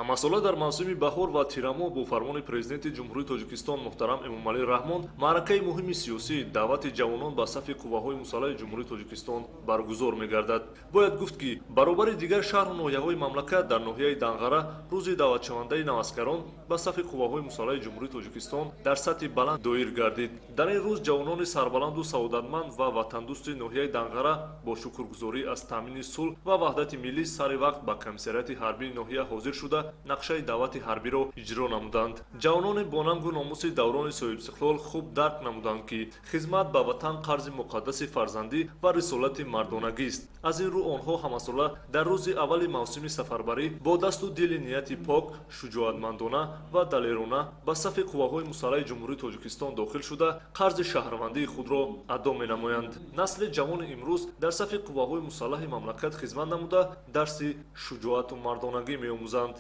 Ҳамасола дар мавсими баҳор ва тирамоҳ бо фармони Президенти Ҷумҳурии Тоҷикистон муҳтарам Эмомалӣ Раҳмон маъракаи муҳими сиёсӣ, даъвати ҷавонон ба сафи қувваҳои мусаллаҳи Ҷумҳурии Тоҷикистон баргузор мегардад. Бояд гуфт, ки баробари дигар шаҳру ноҳияҳои мамлакат, дар ноҳияи Данғара рӯзи даъватшавандаи наваскарон ба сафи қувваҳои мусаллаҳи Ҷумҳурии Тоҷикистон дар сатҳи баланд доир гардид. Дар ин рӯз ҷавонони сарбаланду саодатманд ва ватандӯсти ноҳияи Данғара бо шукргузорӣ аз таъмини сулҳ ва ваҳдати миллӣ сари вақт ба комиссариати ҳарбии ноҳия ҳозир шуда, нақшаи даъвати ҳарбиро иҷро намуданд. Ҷавонони бо нангу номуси даврони соҳибистиқлол хуб дарк намуданд, ки хизмат ба ватан қарзи муқаддаси фарзандӣ ва рисолати мардонагист. Аз ин рӯ онҳо ҳамасола дар рӯзи аввали мавсими сафарбарӣ бо дасту дили нияти пок, шуҷоатмандона ва далерона ба сафи қувваҳои мусаллаҳи Ҷумҳурии Тоҷикистон дохил шуда, қарзи шаҳрвандии худро адо менамоянд. Насли ҷавони имрӯз дар сафи қувваҳои мусаллаҳи мамлакат хизмат намуда, дарси шуҷоату мардонагӣ меомӯзанд.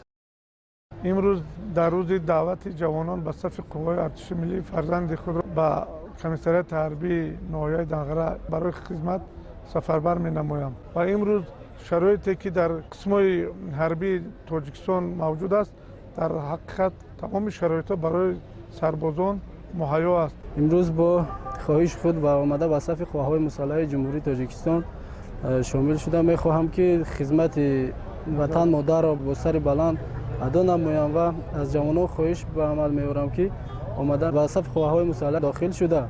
Имрӯз дар рӯзи даъвати ҷавонон ба сафи қувваҳои артиши миллӣ фарзанди худро ба комиссариати ҳарбии ноҳияи Данғара барои хизмат сафарбар менамоям. Ва имрӯз шароите, ки дар қисмҳои ҳарбии Тоҷикистон мавҷуд аст, дар ҳақиқат тамоми шароитҳо барои сарбозон муҳайё аст. Имрӯз бо хоҳиши худ ва омада ба сафи қувваҳои мусаллаҳи Ҷумҳурии Тоҷикистон шомил шуда, мехоҳам, ки хизмати ватан модарро бо сари баланд адо намоям ва аз ҷавонон хоҳиш ба амал меорам, ки омада ба сафи қувваҳои мусаллаҳ дохил шуда,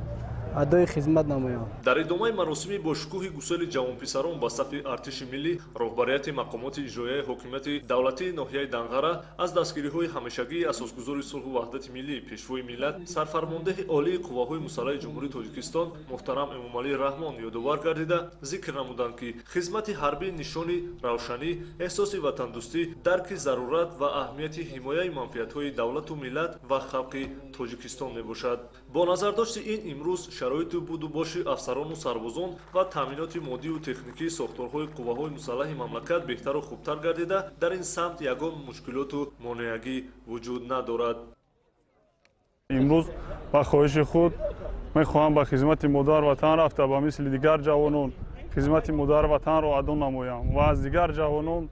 адои хизмат намоянд. Дар идомаи маросими бошукӯҳи гусели ҷавонписарон ба сафи артиши миллӣ, роҳбарияти мақомоти иҷроияи ҳокимияти давлатии ноҳияи Данғара аз дастгириҳои ҳамешагии асосгузори сулҳу ваҳдати миллӣ, Пешвои миллат, Сарфармондеҳи Олии Қувваҳои мусаллаҳи Ҷумҳурии Тоҷикистон муҳтарам Эмомалӣ Раҳмон ёдовар гардида, зикр намуданд, ки хизмати ҳарбӣ нишони равшанӣ, эҳсоси ватандӯстӣ, дарки зарурат ва аҳамияти ҳимояи манфиатҳои давлату миллат ва халқи Тоҷикистон мебошад. Бо назардошти ин, имрӯз шароиту будубоши афсарону сарбозон ва таъминоти моддию техникии сохторҳои қувваҳои мусаллаҳи мамлакат беҳтару хубтар гардида, дар ин самт ягон мушкилоту монеагӣ вуҷуд надорад. Имрӯз ба хоҳиши худ мехоҳам ба хизмати модар ватан рафта, ба мисли дигар ҷавонон хизмати модар ватанро адо намоям ва аз дигар ҷавонон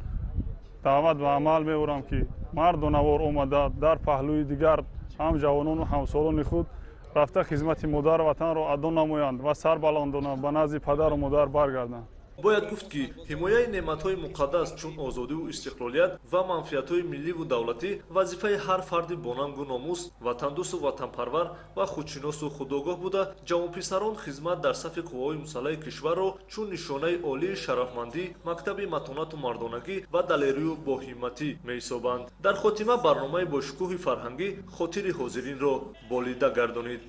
даъват ба амал меорам, ки мардонавор омада, дар паҳлӯи дигар ҳам ҷавонону ҳамсолони худ рафта, хизмати модар ватанро адо намоянд ва сарбаландона ба назди падару модар баргарданд. Бояд гуфт, ки ҳимояи неъматҳои муқаддас, чун озодиву истиқлолият ва манфиатҳои милливу давлатӣ, вазифаи ҳар фарди бонангу номус, ватандӯсту ватанпарвар ва худшиносу худогоҳ буда, ҷавонписарон хизмат дар сафи қувваҳои мусаллаҳи кишварро чун нишонаи олии шарафмандӣ, мактаби матонату мардонагӣ ва далерию боҳимматӣ меҳисобанд. Дар хотима барномаи бошукӯҳи фарҳангӣ хотири ҳозиринро болида гардонид.